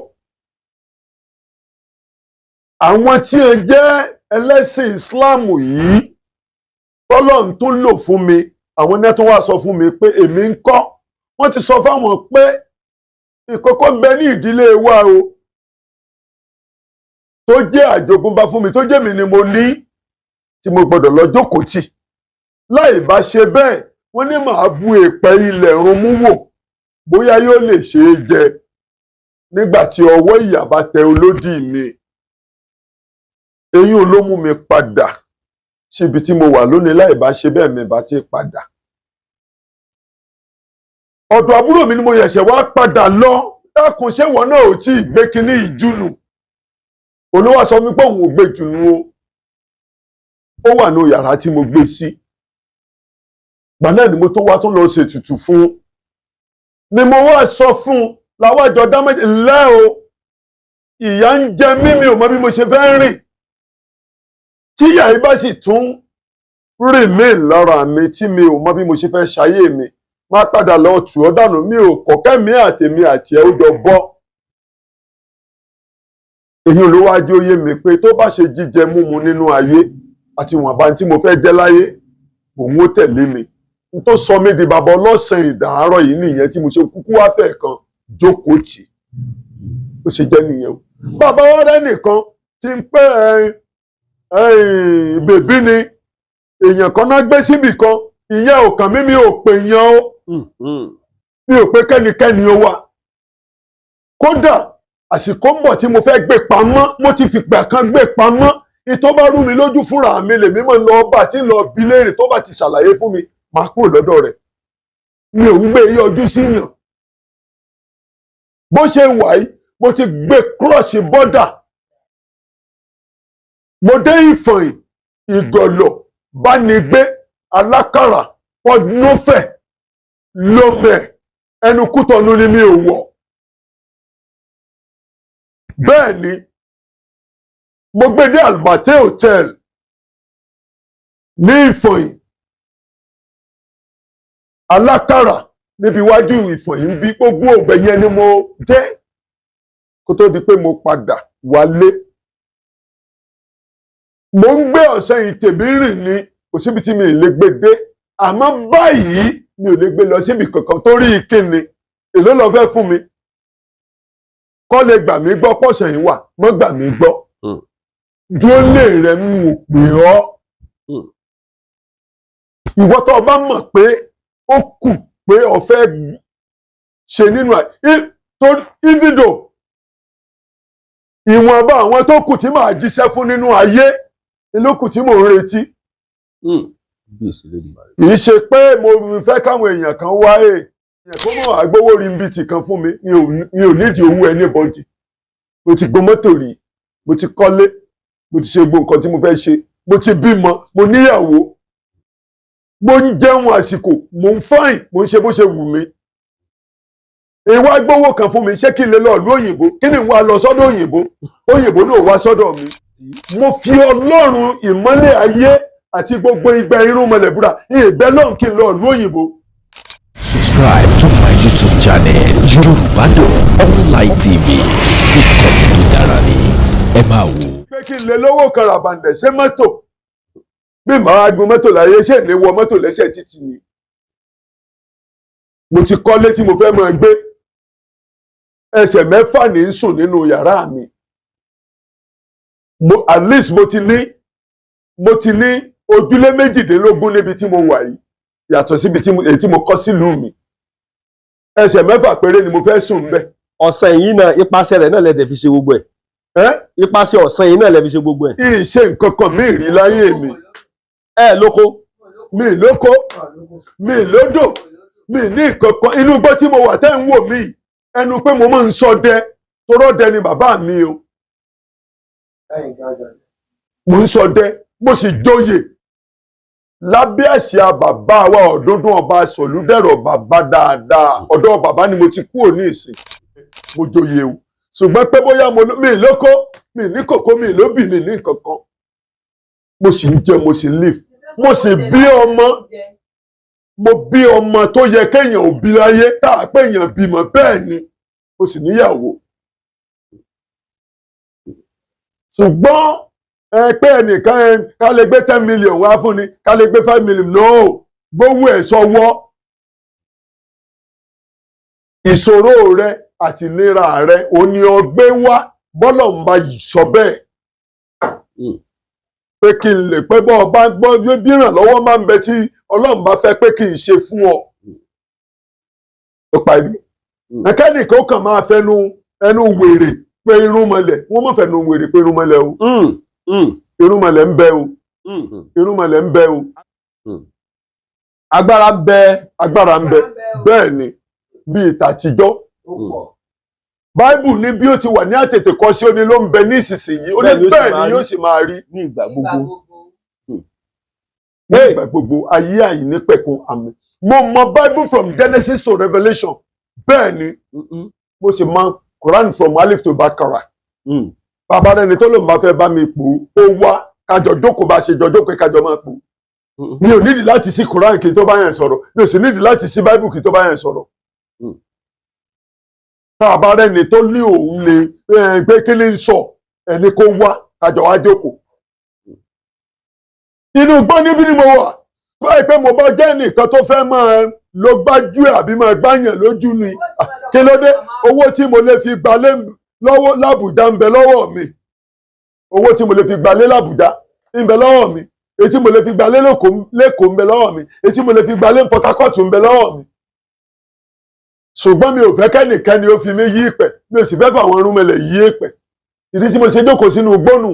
[SPEAKER 1] Àwọn tí ẹ jẹ́ ẹlẹ́sìn Islam yìí tọ́lọ́run tó lò fún mi, àwọn náà tó wá sọ fún mi pé èmi ń kọ́, wọ́n ti sọ fáwọn pé ìkókó ń bẹ ní ìdílé wa o, tó jẹ́ àjogúnbá fún mi, tó jẹ́ mi ni mo ní, tí mo gbọ́dọ̀ lọ jókòó tì. Láì bá ṣe bẹ́ẹ̀, wọ́n ní màá bu èèpẹ̀ ilẹ̀ run mú wò bóyá yóò lè ṣe é jẹ nígbà tí ọwọ́ ìyà bá tẹ olódì mi. Eyín ló mú mi padà síbi tí mo wà lónìí. Láì bá ṣe bẹ́ẹ̀, mi bá ti padà ọ̀dọ̀ àbúrò mi ni mo yẹ̀ṣẹ̀ wá padà lọ. "Dákun, ṣé ìwọ náà ò tí ì gbé kinní ìjùnù?" Olówó sọ mi pé òun ò gbé jùnú o, ó wà ní yàrá tí mo gbé sí. Gbà náà ni mo tó wá tó lọ ṣètùtù fún un, ni mo wá sọ fún un làwájọ dámẹ́jì ńlẹ́ o. Ìyà ń jẹ mí, mi ò mọ bí mo ṣe fẹ́ rìn. Tí ìyà yìí bá sì tún rìn mí lára mi, tí mi ò mọ bí mo ṣe fẹ́ ṣayé mi, má padà lọ tù ọ́ dànù. Mi ò kọ̀kẹ́ mi àtèmi àti ẹ̀ ó jọ bọ́. Èyí ló wá jẹ́ ó yé mi pé tó bá ṣe jíjẹ múmu nínú ayé àti ìwọ̀nba tí mo fẹ́ jẹ́ láyé, òun ó tẹ̀lé mi. N tó sọ mí di bàbá ọlọ́sàn ìdàárọ̀ yìí nìyẹn, tí mo ṣe kúkú wá fẹ́ kan jókòó tì. Ó ṣe jẹ́ nìyẹn o. Bàbá ọ̀rẹ́ nìkan ti ń pẹ́ bèbí ni èèyàn kan náà gbé síbì kan, ìyẹn ò kàn mí. Mi ò pè yan o, mi ò pé kẹ́nikẹ́ni ó wà. Kódà Àsìkò ń bọ̀ tí mo fẹ́ gbé pamọ́. Mo ti fìgbà kan gbé pamọ́. Ìtọ́ bá rú mi lójú fúnra mi lèmi mọ̀ lọ bá tí ń lọ bi léèrè. Tó bá ti ṣàlàyé fún mi, màá kúrò lọ́dọ̀ rẹ̀. Mi ò ń gbé yọjú síyàn. Bó ṣe wà yìí, mo ti gbé cross border. Mo dé Ìfọ̀yín, Ìgọ̀lọ̀, Bánigbé, Alákàrà, Pọdúnúfẹ̀, Lomé, ẹnu Kútọ̀nù ni mi ò wọ̀. Bẹ́ẹ̀ ni mo gbé dé Albate Hotel ní Ìfọ̀yín, Alákàrà, níbi iwájú Ìfọ̀yín bí gbogbo ògbẹ yẹn ni mo dé kó tó di pé mo padà wálé. Mo ń gbé ọ̀sẹ̀ yìí tèmi rìn ni, kò síbi tí mi ì lè gbé dé. Àmọ́ báyìí, mi ò lè gbé lọ síbi kankan torí kíni? Èló lọ fẹ́ fún mi kọ́ lè gbà mí gbọ́ pọ̀sẹ̀ yìí wà? Mọ́ gbà mí gbọ́. Dúró lè rẹ̀ ń wò pè ọ́. Ìwọ tó o bá mọ̀ pé ó kù pé o fẹ́ ṣe nínú even though ìwọ̀nba àwọn tó kù tí màá jíṣẹ́ fún nínú ayé ló kù tí mò ń retí. Kì í ṣe pé mo fẹ́ káwọn èèyàn kan wá èèyàn kó mọ̀ àgbówó rí kan fún mi. Mi ò nídìí owó anybody. Mo ti gun mọ́tò rí, mo ti kọ́lé, mo ti ṣe gbogbo nǹkan tí mo fẹ́ ṣe, mo ti bímọ, mo níyàwó, mo ń jẹun àsìkò, mo ń fine, mo ń ṣe bó ṣe wù mí. Ìwà gbówó kan fún mi, ṣé kí n lè lọ ìlú òyìnbó? Kí ni wàá lọ sọ́dọ̀ òyìnbó? Òyìnbó náà wá sọ́dọ̀ mi. Mo fi Ọlọ́run ìmọ́lẹ̀ ayé àti gbogbo igba irun mọ̀lẹ̀ búra, ìbẹ́ lọ́hùn kí n lọ ìlú òyìnbó.
[SPEAKER 4] Subscribe to my YouTube channel, Yorùbá Dùn Online TV. Ìkànnì tó dára ni ẹ máa wò.
[SPEAKER 1] Pé kí n lè lówó kan ràbàǹdẹ̀ ṣé mọ́tò, bí màá gun mọ́tò láyé, ṣé lè wọ mọ́tò lẹ́sẹ̀ títì ni? Mo ti kọ́lé tí mo fẹ́ máa gbé. Ẹsẹ̀ 6 ní í sùn nínú yàrá mi. Mo at least mo ti ní ojúlé 18 níbi tí mo wà yìí, yàtọ̀ síbi tí èyí tí mo kọ́ sílùú mi. Ẹsẹ̀ 6 péré ni mo fẹ́ sùn ńbẹ̀.
[SPEAKER 3] Ọ̀sán yìí náà, ipasẹ̀ rẹ̀ náà lẹ dẹ̀ fi ṣe gbogbo ẹ̀?
[SPEAKER 1] Ẹ́?
[SPEAKER 3] Ipasẹ̀ ọ̀sán yìí náà lẹ fi ṣe gbogbo ẹ̀?
[SPEAKER 1] Ìṣe nǹkan kan mi rí láyé mi.
[SPEAKER 3] Ẹ lóko?
[SPEAKER 1] Mi lóko, mi lódò, mi ní nǹkan kan. Inú igbó tí mo wà tẹ́ ń wò mí, ẹnu pé mo máa ń ṣọdẹ, torọ́dẹ ni bàbá mi o. Mo ń ṣọdẹ, mo sì joyè lábẹ́ àsíá bàbá wa Ọ̀dúndún Ọba Sọ̀lúdẹ̀rọ̀, bàbá dáadáa. Ọ̀dọ̀ bàbá ni mo ti kúrò ní ìsìn. Mo joyè o, ṣùgbọ́n pé bóyá mo mi lóko, mi ní kòkó, mi lóbì, mi ní nǹkan kan. Mo sì ń jẹ, mo sì ń live, mo sì bí ọmọ. Mo bí ọmọ tó yẹ kéèyàn ò bí láyé, tá a pé èèyàn bímọ. Bẹ́ẹ̀ ni mo sì níyàwó. Ṣùgbọ́n ẹ pé ẹnìkan ẹ ká lè gbé 10 million wá fún ni, ká lè gbé 5 million, no, gbówó ẹ̀ sọ́wọ́. Ìṣòro rẹ àti ìlera rẹ ò ní ọgbẹ́ wá bọ́lọ̀ ń bá sọ bẹ́ẹ̀ pé kí n lè pé bọ́ ọba gbọ́ bí ìrànlọ́wọ́ máa ń bẹ tí Ọlọ́run bá fẹ́ pé kí n ṣe fún ọ. Ó parí. Mẹkáníìkì ó kàn máa fẹnu ẹnu wèrè pé irun mọlẹ̀. Wọ́n má fẹnu wèrè pé irun mọlẹ̀ o. Irun mọlẹ̀ ń bẹ o. Irun mọlẹ̀ ń bẹ o.
[SPEAKER 3] Agbára ń bẹ.
[SPEAKER 1] Agbára ń bẹ, bẹ́ẹ̀ ni, bíi tàtijọ́. Báíbù ní bí ó ti wà ní àtètèkọ́ṣe, ó ní ló ń bẹ ní ìsinsìnyí, ó ní
[SPEAKER 3] Bẹ́ẹ̀ ni ó sì
[SPEAKER 1] bẹ́ẹ̀
[SPEAKER 3] máa
[SPEAKER 1] ni
[SPEAKER 3] rí.
[SPEAKER 1] Yóò sì máa rí
[SPEAKER 3] Ní ìgbà gbogbo.
[SPEAKER 1] Ní ìgbà gbogbo ayé àìnípẹ̀kun, àmín. Mo mọ Bible from Genesis to Revelation, bẹ́ẹ̀ ni mo sì mọ Quran from Alif to Bakara. Bàbá rẹ ni tó lóun bá fẹ́ bá mi pò ó, wá kájọ jókòó, bá ṣe jọ jókòó, kájọ máa pò. Mi ò nídìí láti sí Quran kí n tó bá yẹn sọ̀rọ̀, mi ò sì nídìí láti sí Bible kí n tó bá yẹn sọ̀rọ̀. Tá a bá rẹni tó ní òun lè pé kí ni ń sọ, ẹni kó wá kájọ wá jókòó. Inú gbọ́n níbí ni mo wà báyìí pé mo bá jẹ́ nìkan tó fẹ́ máa lo gbájú ẹ̀ àbí máa gbáyàn lójú ni. Ah, kí ló dé? Owó tí mo lè fi gbalé lọ́wọ́ l'Àbújá ń bẹ lọ́wọ́ mi. Owó tí mo lè fi gbalé l'Àbújá ń bẹ lọ́wọ́ mi. Èyí tí mo lè fi gbalé l'Ékòó ń bẹ lọ́wọ́ mi. Èyí tí mo lè fi gbalé ní Port Harcourt ń bẹ lọ́wọ́ mi. Ṣùgbọ́n mi ò fẹ́ kẹ́nìkẹ́ni ó fi mí yí ìpẹ́, mi ò sì fẹ́ fàwọn irúnmọlẹ̀ yí ìpẹ́. Ìdí tí mo ṣe jókòó sínú gbónú,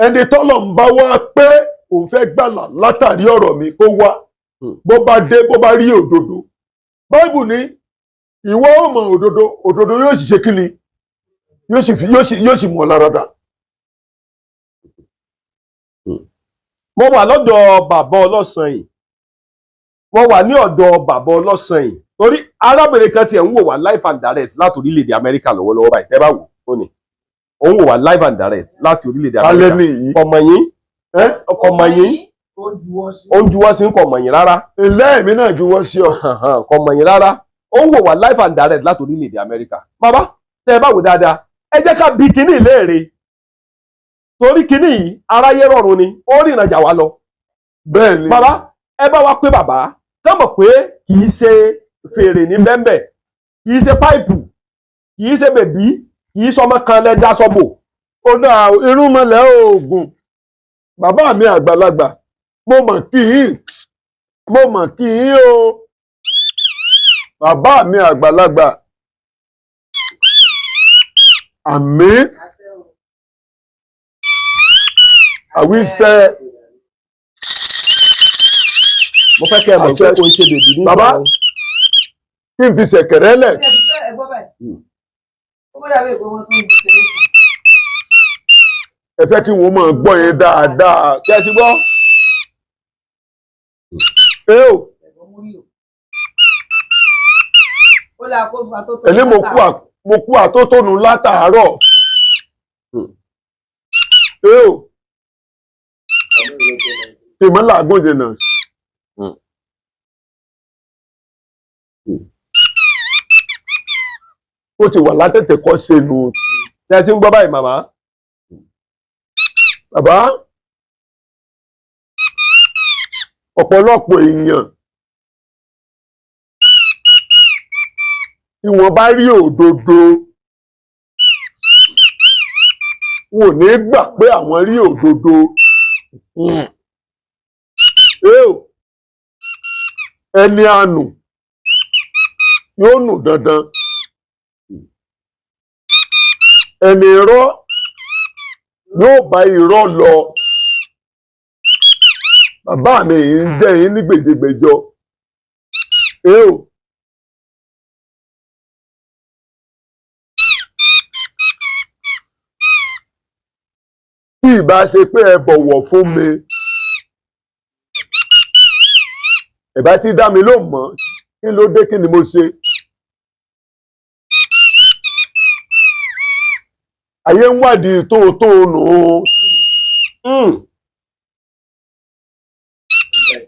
[SPEAKER 1] ẹni tọ́lọ̀ ń bá wá pé òun fẹ́ gbàlà látàrí ọ̀rọ̀ mi kó wá. Bó bá dé, bó bá rí òdodo, Báìbù ní ìwọ ó mọ òdodo, òdodo yóò sì ṣe kí ni, yóò sì mú ọ lára dá.
[SPEAKER 3] Mo wà lọ́dọ̀ bàbá ọlọ́sàn yìí, mo wà ní ọ̀dọ̀ bàbá ọlọ́sàn yìí torí arábìnrin kan tiẹ̀ ń wò wá live and direct láti orílẹ̀-èdè Amẹ́ríkà lọ́wọ́lọ́wọ́ báyìí. Tẹ́ bá wò ó ní ó ń wò wá live and direct láti orílẹ̀-èdè
[SPEAKER 1] Alẹ́
[SPEAKER 3] Amẹ́ríkà.
[SPEAKER 1] nìyí.
[SPEAKER 3] Kọ̀mọ̀ yín.
[SPEAKER 1] Ẹ́?
[SPEAKER 3] Kọ̀mọ̀ yín, ó ń juwọ́ sí, kọ̀mọ̀ yín rárá.
[SPEAKER 1] Ilé èmi náà juwọ́ sí ọ.
[SPEAKER 3] Kọ̀mọ̀ yín rárá, ó ń wò wá live and direct láti orílẹ̀-èdè Amẹ́ríkà. Bàbá, tẹ́ ẹ bá wò dáadáa, ẹ jẹ́ ká bi kinní léèrè, torí kinní yìí aráyé rọrùn ni, ó rìnrìn àjà wa lọ.
[SPEAKER 1] Bẹ́ẹ̀ ni.
[SPEAKER 3] Bàbá, ẹ bá wa pé bàbá ká mọ̀ pé kì í ṣe fèrè ní bẹ́ńbẹ̀, kì í ṣe páìpù, kì í ṣe bèbí, kì í sọmọ kan lẹ dá sọ́bò.
[SPEAKER 1] Ó dáa, irúnmọlẹ̀ oògùn, bàbá mi àgbàlagbà, mo mọ̀ kí yín, mo mọ̀ kí yín o, bàbá mi àgbàlagbà. Àmín, àwíṣẹ.
[SPEAKER 3] Mo fẹ́ kẹ́ ẹ mọ̀ pé kò ń ṣe bèbí ní
[SPEAKER 1] Bàbá.
[SPEAKER 3] ìsọ̀rọ̀.
[SPEAKER 1] Kí n fi ṣẹ̀kẹ̀rẹ̀ lẹ̀. Ẹ fẹ́ kí wọ́n máa gbọ́ yẹn dáadáa.
[SPEAKER 3] Ṣé ẹ ti gbọ́?
[SPEAKER 1] Ẹ o, ẹni mo kú àtótónu látàárọ̀. Ẹ o, ìmọ̀ làágùn jìnnà. Ó ti wà látẹ̀tẹ̀ kọ́ sẹ́nu.
[SPEAKER 3] Ṣé ẹ ti ń gbọ́ báyìí, màmá?
[SPEAKER 1] Bàbá, ọ̀pọ̀lọpọ̀ èèyàn tí wọ́n bá rí òdodo, wọn ò ní gbà pé àwọn rí òdodo. Ẹ o, ẹni àánú yóò nù dandan, ẹni irọ́ yóò bá irọ́ lọ. Bàbá mi yìí ń jẹ́ yín ní gbèdégbèjọ. Ẹ o, tí ìbá ṣe pé ẹ bọ̀wọ̀ fún mi, ẹ bá ti dá mi lóhùn mọ́. Kí ló dé? Kí ni mo ṣe? Ayé ń wádìí tóótó nù ú.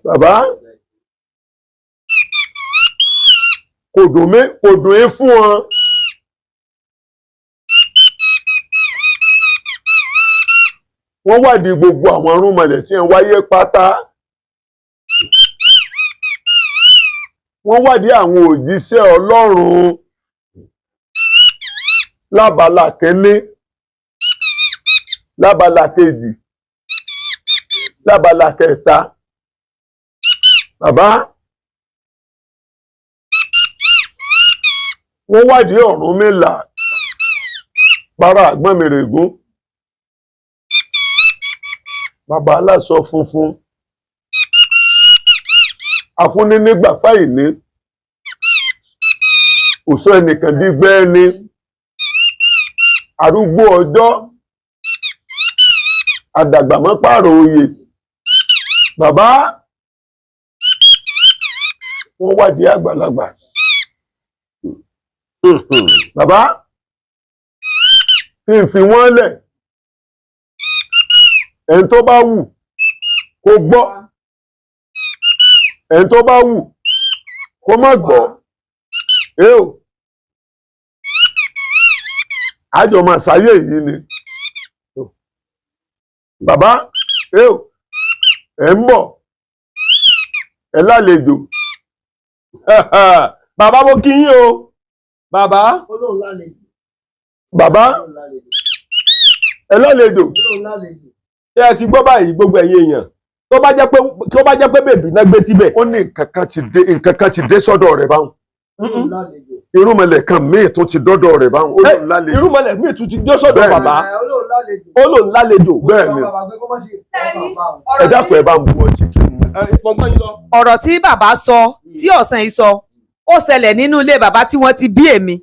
[SPEAKER 1] Bàbá, kò dùn mí, kò dùn ín fún ọ. Wọ́n wádìí gbogbo àwọn arúnmọlẹ̀ tí ń wáyé pátá. Wọ́n wádìí àwọn òjíṣẹ́ Ọlọ́run lábala kínní, lábala kejì, lábala kẹta. Bàbá, wọ́n wádìí Ọ̀rúnmìlà para Àgbọnnìrègún, bàbá aláṣọ funfun, afúnni nígbà fáìní, kò sọ ẹnìkan dígbẹ́ ẹni, arúgbó ọjọ́, àdàgbàmọ́ pààrọ̀ oyè. Bàbá, wọ́n wádìí àgbàlagbà. Bàbá, kí n fi wọ́n lẹ̀, ẹni tó bá wù kó gbọ́, ẹni tó bá wù kó má gbọ́. Ẹ o, àjọ máa ṣayé yìí ni. Bàbá, ẹ o, ẹ ń bọ̀, ẹ lálejò.
[SPEAKER 3] Bàbá, mo kí yín o bàbá.
[SPEAKER 1] Bàbá, ẹ lálejò.
[SPEAKER 3] Ṣé ẹ ti gbọ́ báyìí, gbogbo ẹ̀yin èèyàn? Tó bá jẹ́ pé bèbí náà gbé síbẹ̀.
[SPEAKER 1] Ó ní nǹkan kan ti dé, nǹkan kan ti dé sọ́dọ̀ rẹ̀ báwọn. Irúnmọlẹ̀ kan míì tó ti dọ́dọ̀ rẹ̀ báwọn, ó lóun lálejò.
[SPEAKER 3] Irúnmọlẹ̀ míì tún ti dé sọ́dọ̀
[SPEAKER 1] Bẹ́ẹ̀ni.
[SPEAKER 3] bàbá, ó lòun lálejò.
[SPEAKER 1] Bẹ́ẹ̀ ni, ẹ dákun, ẹ bá ń bu ọtí kí n mu.
[SPEAKER 3] Mọ̀gbọ́n yín lọ.
[SPEAKER 2] Ọ̀rọ̀ tí bàbá sọ, tí ọ̀sán yìí sọ, ó ṣẹlẹ̀ nínú ilé bàbá tí wọ́n ti bí èmi.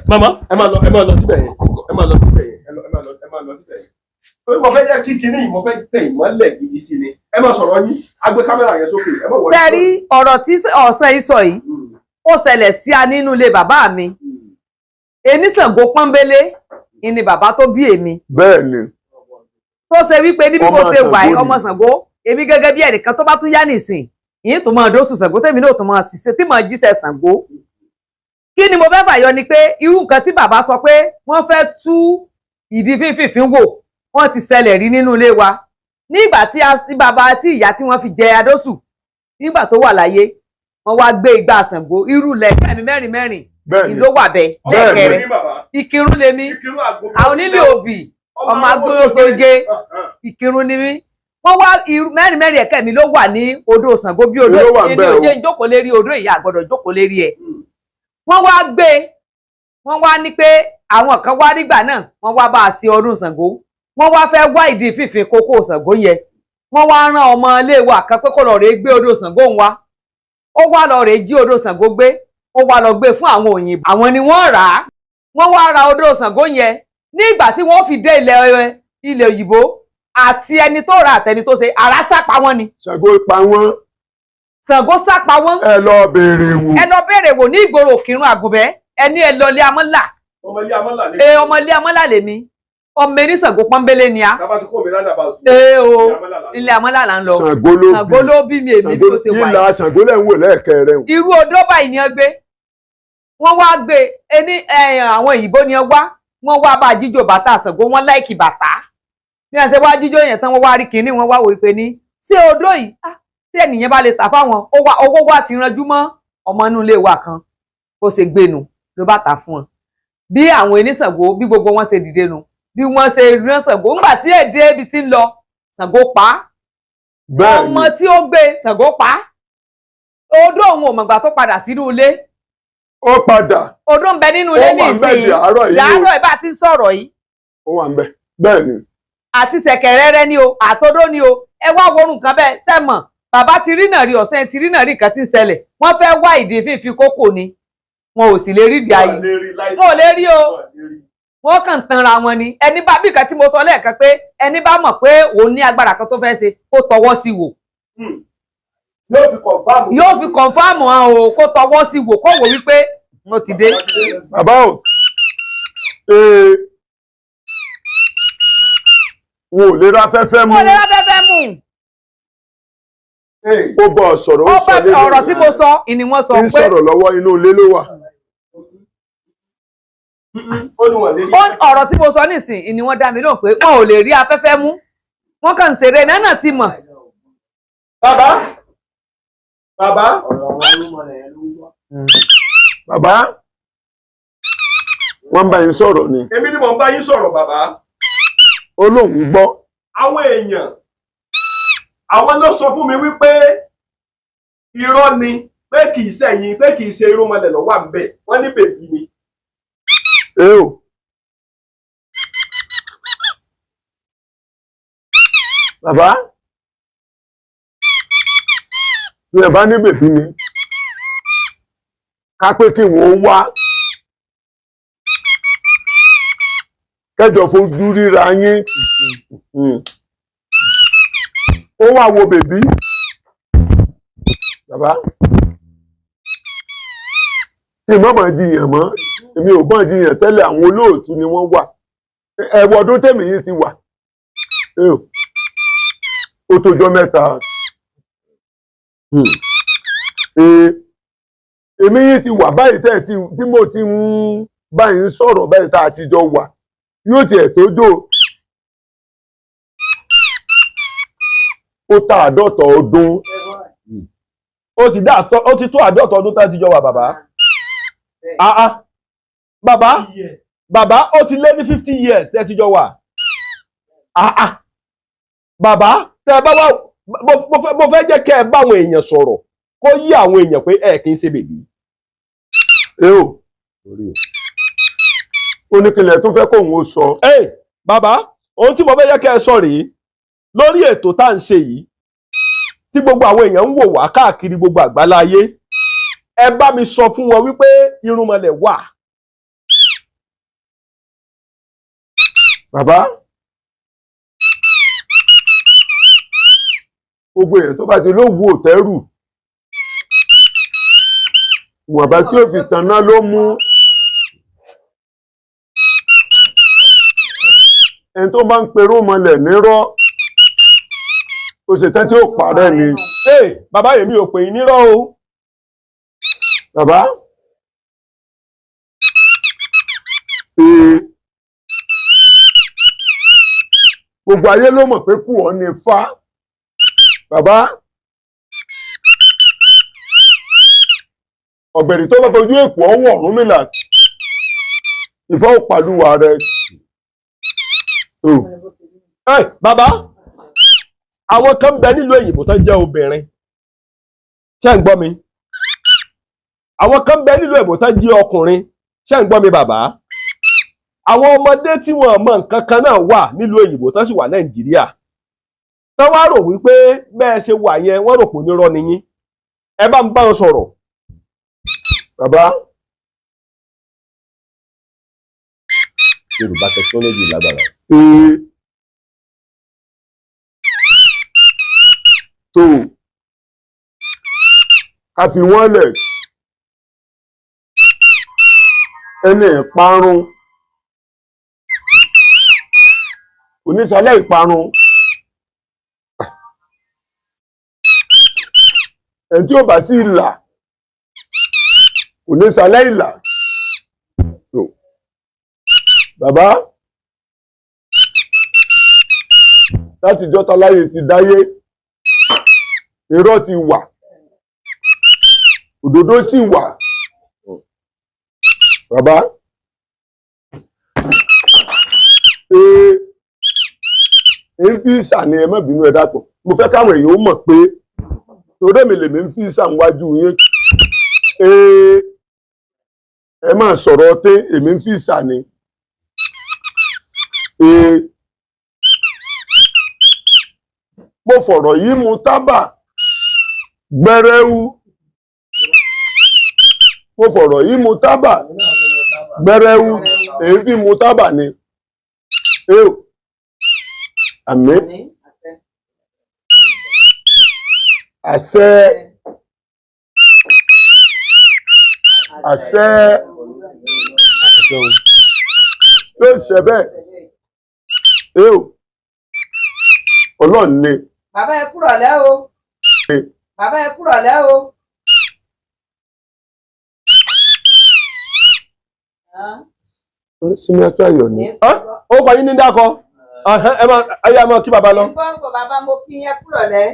[SPEAKER 3] Màmá, ẹ máa lọ, ẹ máa lọ síbẹ̀ yẹn, ẹ máa lọ síbẹ̀ yẹn, ẹ máa lọ, ẹ máa lọ síbẹ̀ yẹn. Torí mo fẹ́ jẹ́ kí kinní yìí, mo fẹ́ tẹ ìmọ́lẹ̀ gidi sí ni. Ẹ máa sọ̀rọ̀ yín, a gbé kámẹ́rà yẹn sókè, ẹ má wọlé.
[SPEAKER 2] Sẹ́rí ọ̀rọ̀ tí ọ̀sán yìí sọ yìí, ó ṣẹlẹ̀ sí a nínú ilé bàbá mi. Eníṣàngó pọ́nbélé ni bàbá tó bí èmi.
[SPEAKER 1] Bẹ́ẹ̀ ni.
[SPEAKER 2] Tó ṣe wípé ní bí mo
[SPEAKER 1] Ọmọ
[SPEAKER 2] ṣe wà yìí,
[SPEAKER 1] Ṣàngó ni.
[SPEAKER 2] ọmọ Ṣàngó, èmi gẹ́gẹ́ bí ẹnìkan, tó bá tún yá nìsín ìyẹn tó máa dóṣù Ṣàngó, tèmi náà tó máa ṣiṣẹ́ tí màá jíṣẹ́ Ṣàngó. Kí ni mo fẹ́ fàyọ ni pé irú nǹkan tí bàbá sọ pé wọ́n fẹ́ tú ìdí fífìfín wò, wọ́n ti ṣẹlẹ̀ rí nínú ilé wa nígbà tí tí bàbá tí ìyá tí wọ́n fi jẹ adóṣù nígbà tó wà láyé, wọ́n wá gbé igbá Ṣàngó, irú lẹ̀kẹ́ mi mẹ́rin mẹ́rin
[SPEAKER 1] Bẹ́ẹ̀ ni.
[SPEAKER 2] ló wà bẹ́ẹ̀
[SPEAKER 1] Bẹ́ẹ̀ ni.
[SPEAKER 2] lẹ́kẹ̀rẹ́. Ìkírun lèmi, àwọn onílé òbí, ọmọ agbóyòsóge, Ìkírun ni mí. Wọ́n wá irú mẹ́rin mẹ́rin ẹ̀kẹ́ mi ló wà ní odò Ṣàngó bí odò
[SPEAKER 1] Ló wà
[SPEAKER 2] ní
[SPEAKER 1] ńbẹ̀ o.
[SPEAKER 2] òjé ìjókòó lérí odò, ìyá àgbọ̀dọ̀ jókòó lérí ẹ̀. Wọ́n wá gbé, wọ́n wá ní pé àwọn kan wá nígbà náà, wọ́n wá bá a ṣe ọdún Ṣàngó, wọ́n wá fẹ́ wá ìdí fífin kókó Ṣàngó yẹn. Wọ́n wá rán ọmọ ilé wa kan pé kó lọ rèé gbé odò Ṣàngó ń wá. Ó wá lọ rèé jí odò Ṣàngó gbé, ó wá lọ gbé fún àwọn òyìnbó, àwọn ni wọ́n rà á. Wọ́n wá ra odò Ṣàngó yẹn. Nígbà tí wọ́n fi dé ilẹ̀ òyìnbó, àti ẹni tó ra àtẹni tó ṣe ara sápa wọn ni.
[SPEAKER 1] Ṣàngó pa wọ́n.
[SPEAKER 2] Ṣàngó sápa wọn.
[SPEAKER 1] Ẹ lọ béèrè wò.
[SPEAKER 2] Ẹ lọ béèrè wò ní ìgboro Òkìrun Àgùnbẹ́, ẹni ẹ lọ ilé amọ́là.
[SPEAKER 3] Ọmọ ilé amọ́là ni.
[SPEAKER 2] Ee, ọmọ ilé amọ́là lèmi, ọmọ ẹni Ṣàngó pọ́nbélé ni a.
[SPEAKER 3] Tábà ti kó mi lánàá bá òtún.
[SPEAKER 2] Ee o, ilé amọ́là là ń lọ.
[SPEAKER 1] Ṣàngó ló bí.
[SPEAKER 2] Ṣàngó ló bí mi, èmi
[SPEAKER 1] Ṣàngó
[SPEAKER 2] tó ṣe wà
[SPEAKER 1] ìlà
[SPEAKER 2] yìí.
[SPEAKER 1] Ṣàngó lẹ̀ ń wò lẹ́ẹ̀kẹ́ rẹ̀.
[SPEAKER 2] Irú odó báyìí ni wọ́n gbé, wọ́n wá gbé ẹni àwọn òyìnbó ni wọ́n wá, wọ́n wá bá jíjó bàtà Ṣàngó, wọ́n láìkì bàtà. Bí wọ́n ṣe wá jíjó yẹn tán, wọ́n wá rí kinní, wọ́n wá wò pé ní ṣé odó yìí, tí ẹnìyẹn bá lè tà fáwọn, ó wá owó wá ti ranjú mọ́ ọmọ inú ilé wa kan, ó ṣe gbénu ló bá tà fún wọn. Bí àwọn oníṣàngó, bí gbogbo wọn ṣe dìde nu, bí wọ́n ṣe rán Ṣàngó ńgbà tí èdè ibi tí ń lọ, Ṣàngó pa á.
[SPEAKER 1] Bẹ́ẹ̀
[SPEAKER 2] Ọmọ
[SPEAKER 1] ni.
[SPEAKER 2] tí ó gbé, Ṣàngó pa á. Odó òun ò mọ̀gbà tó padà sínú ilé.
[SPEAKER 1] Ó padà.
[SPEAKER 2] Odó ń bẹ nínú
[SPEAKER 1] Ó
[SPEAKER 2] ilé ní
[SPEAKER 1] wà ń bẹ̀ di
[SPEAKER 2] ìsìn
[SPEAKER 1] àárọ̀ yìí o.
[SPEAKER 2] dàárọ̀ ìbá ti ń sọ̀rọ̀ yìí.
[SPEAKER 1] Ó wà ń bẹ̀, bẹ́ẹ̀ ni.
[SPEAKER 2] Àti ṣẹ̀kẹ̀rẹ̀rẹ̀ ni o, àtodó ni o, ẹ wá worun nǹkan bẹ́ẹ̀ sẹ́mọ̀. Bàbá ti rí náà rí, ọ̀sẹ̀ ti rí náà rí nǹkan tí ń ṣẹlẹ̀. Wọ́n fẹ́ wá ìdí fífi kókò ni, wọn ò sì lè rí ìdí ayé, wọn ò lè rí o. Wọ́n kàn ń tanra wọn ni. Ẹni bá bí nǹkan tí mo sọ lẹ́ẹ̀kan pé ẹni bá mọ̀ pé òun ní agbára kan tó fẹ́ ṣe, kó tọwọ́ sí wò.
[SPEAKER 3] Yóò fi kọ̀ǹfàmù.
[SPEAKER 2] Yóò fi kọ̀ǹfàmù hàn o, kó tọwọ́ sí wò, kó wò wípé mo ti dé.
[SPEAKER 1] Bàbá o, ee, wọn ò lè ra fẹ́fẹ́ mú.
[SPEAKER 2] Mo lè rábẹ́fẹ́ mú.
[SPEAKER 1] Ó bọ̀ sọ̀rọ̀, ó
[SPEAKER 2] Ó
[SPEAKER 1] sọ
[SPEAKER 2] fẹ́
[SPEAKER 1] lé
[SPEAKER 2] ọ̀rọ̀ tí mo sọ ìní wọ́n sọ
[SPEAKER 1] ń
[SPEAKER 2] pé
[SPEAKER 1] sọ̀rọ̀ lọ́wọ́, inú ilé ló wà.
[SPEAKER 3] Ó ní wọ́n lè rí.
[SPEAKER 2] Ọ̀rọ̀ tí mo sọ nísìn ìní wọ́n dá mi lóhùn pé wọn ò lè rí afẹ́fẹ́ mú, wọ́n kàn ń ṣeré náà ti mọ̀.
[SPEAKER 3] Bàbá, bàbá.
[SPEAKER 1] Bàbá, wọ́n bá yín sọ̀rọ̀ ni.
[SPEAKER 3] Èmi ni mò ń bá yín sọ̀rọ̀, bàbá.
[SPEAKER 1] Ó lóun gbọ́.
[SPEAKER 3] Àwọn èèyàn, àwọn ló sọ fún mi wípé irọ́ ni, pé kì í ṣẹ̀yìn, pé kì í ṣe irúnmọlẹ̀ ló wà ńbẹ̀, wọ́n ní bèbí ni.
[SPEAKER 1] Ẹ o, bàbá, bí ẹ bá ní bèbí ni, ká pé kí wọ́n wá kẹjọ fojú ríra yín. Ó wá wo bèbí, bàbá, kí n má máa jiyàn mọ́. Èmi ò bọ́n jiyàn tẹ́lẹ̀, àwọn olóòtú ni wọ́n wà. Ẹ̀wọ̀ ọdún tèmi yìí ti wà. Ẹ o, ó tójọ́ mẹ́ta. Ee, èmi yìí ti wà báyìí tẹ́ ẹ ti tí mo ti ń báyìí ń sọ̀rọ̀ báyìí tá a ti jọ wà, yóò tiẹ̀ tó dò ó ta 50 ọdún.
[SPEAKER 3] Ó ti tó 50 ọdún tá a ti jọ wà, bàbá. Ah ah, bàbá, bàbá, ó ti lé ní 50 years tẹ́ ti jọ wà. Ah ah, bàbá, tẹ́ ẹ bá wà, mo fẹ́ jẹ́ kẹ́ ẹ bá àwọn èèyàn sọ̀rọ̀, kó yí àwọn èèyàn pé ẹ kì í ṣe bèbí.
[SPEAKER 1] Ẹ o, oníkìlẹ̀ tó fẹ́ kóun ó sọ.
[SPEAKER 3] Ẹ bàbá, ohun tí mo fẹ́ yẹ kẹ́ ẹ sọ rèé lórí ètò tá à ń ṣe yìí tí gbogbo àwọn èèyàn ń wò wá káàkiri gbogbo àgbáláyé, ẹ bá mi sọ fún wọn wípé irúnmọlẹ̀ wà.
[SPEAKER 1] Bàbá, gbogbo èèyàn tó bá ti lóògùn òtẹ́rù, ìwọ̀nba tí ó fi tanná ló mú. Ẹni tó bá ń perú mọlẹ̀ nírọ́, ó ṣe tán tí ó parẹ́ ni.
[SPEAKER 3] Ee bàbá, èmi ò pè yín nírọ́ o.
[SPEAKER 1] Bàbá, ee, gbogbo ayé ló mọ̀ pé kú ọ ní fá. Bàbá, ọ̀gbẹ̀rì tó bá fojú èkó ọwọ́ Ọ̀rúnmìlà, Ifá ò pàlúwà rẹ̀ tó.
[SPEAKER 3] Ẹ bàbá, àwọn kan bẹ nílùú òyìnbó tó jẹ́ obìnrin, ṣé ń gbọ́ mi? Àwọn kan bẹ nílùú òyìnbó tó jẹ́ ọkùnrin, ṣé ń gbọ́ mi bàbá? Àwọn ọmọdé tí wọn mọ nǹkan kan náà wà nílùú òyìnbó tó sì wà Nàìjíríà, tó wá rò wípé bẹ́ẹ̀ ṣe wà yẹn, wọ́n rò pé onírọ́ ni yín. Ẹ bá ń bá wọn sọ̀rọ̀.
[SPEAKER 1] Bàbá,
[SPEAKER 4] Yorùbá technology lágbára.
[SPEAKER 1] Ee, tó ká fi wọ́n lẹ̀, ẹni ìparun oníṣàlẹ̀ ìparun, ẹni tí ó bá sí ìlà oníṣàlẹ̀ ìlà tó. Bàbá, láti jọ́ta láyé ti dáyé, irọ́ ti wà, òdodo sì wà. Bàbá, ee, èyí fi ìsà ni, ẹ má bínú, ẹ dákun, mo fẹ́ káwọn èèyàn ó mọ̀ pé torí èmi lèmi ń fi ìsà níwájú yín. Ee, ẹ máa sọ̀rọ̀ pé èmi ń fi ìsà ni. Ee, mo fọ̀rọ̀ yìí mu tábà gbẹrẹu, mo fọ̀rọ̀ yìí mu tábà gbẹrẹu, èyí fi mu tábà ni. Ee o, àmín, àṣẹ, àṣẹ yóò ṣe bẹ́ẹ̀. Ee o, Ọlọ́run ni.
[SPEAKER 2] Bàbá, ẹ kúrọ̀lẹ́ o. Bàbá, ẹ kúrọ̀lẹ́ o.
[SPEAKER 1] Sinmi atọ́ ayọ̀ ni.
[SPEAKER 3] Ó kọ yín ní dákọ, ẹ máa ẹ yá máa kí bàbá lọ.
[SPEAKER 2] Ń bọ́ ń bọ̀. Bàbá, mo kí yín, ẹ kúrọ̀lẹ́.